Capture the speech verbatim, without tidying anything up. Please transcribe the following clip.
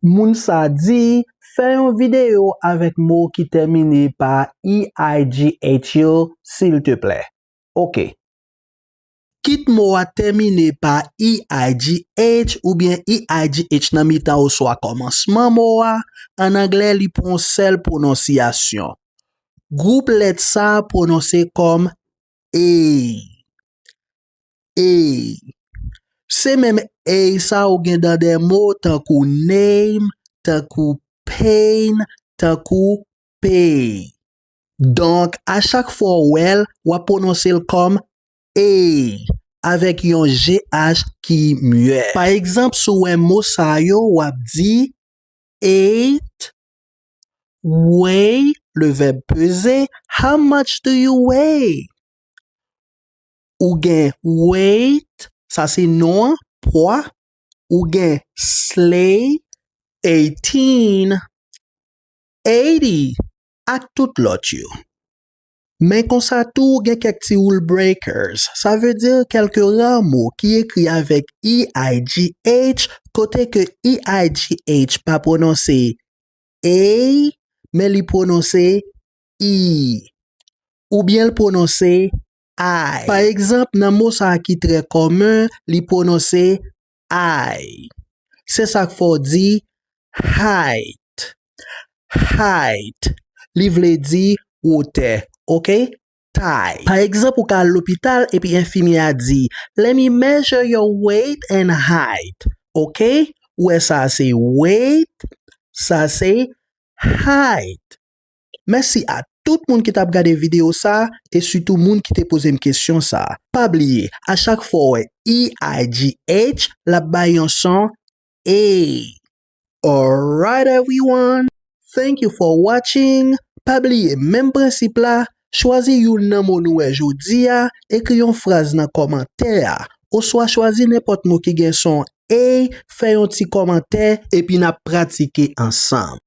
Moun sa di, fè yon videyo avèk mo ki tèmine pa E I G H yo, silteplè. Oke. Kit mo a tèmine pa E I G H oubyen E I G H nan mitan oswa kòmansman mo a, ann anglè li pran yon sèl pwononsiyasyon. Gwoup lèt sa a pwononse kòm A. A. Se menm A sa ou gen nan de mo tankou name, tankou pain, tankou pay. Donk, a chak fwa w wè l, w ap pwononse l kòm A, avèk yon G H ki myè. Pa egzanp, si w wè mo sa yo, w ap di ate, weigh, le vèb peze, how much do you weigh? Ou gen weight, sa se non an, pwa. Ou gen slay, eighteen, eighty, ak tout lòt yo. Men konsa tou, gen kèk ti rule breakers, sa vle di kèlke ra mo ki ekri avèk E I G H, kote ke E I G H pa pwononse A, men li pwononse I, oubyen l pwononse I. Pa egzanp, nan mo sa a ki trè kòmen, li pwononse I. Se sa k fè w di height. Height. Li vle di wotè, oke? Tay. Pa egzanp, ou ka al lopital epi enfimyè a di, "Let me measure your weight and height." Oke? Ou wè sa se weight, sa se height. Mèsi a tout moun ki t ap gade videyo sa a, e sitou moun ki te poze m kesyon sa a. Pa bliye, a chak fwa w wè E I G H, l ap bay yon son A. Alright everyone, thank you for watching. Pa bliye menm prensip la, chwazi youn nan mo nou wè jodi a, ekri yon fraz nan kòmantè a, oswa chwazi nenpòt mo ki gen son A, fè yon ti kòmantè, epi n ap pratike ansanm.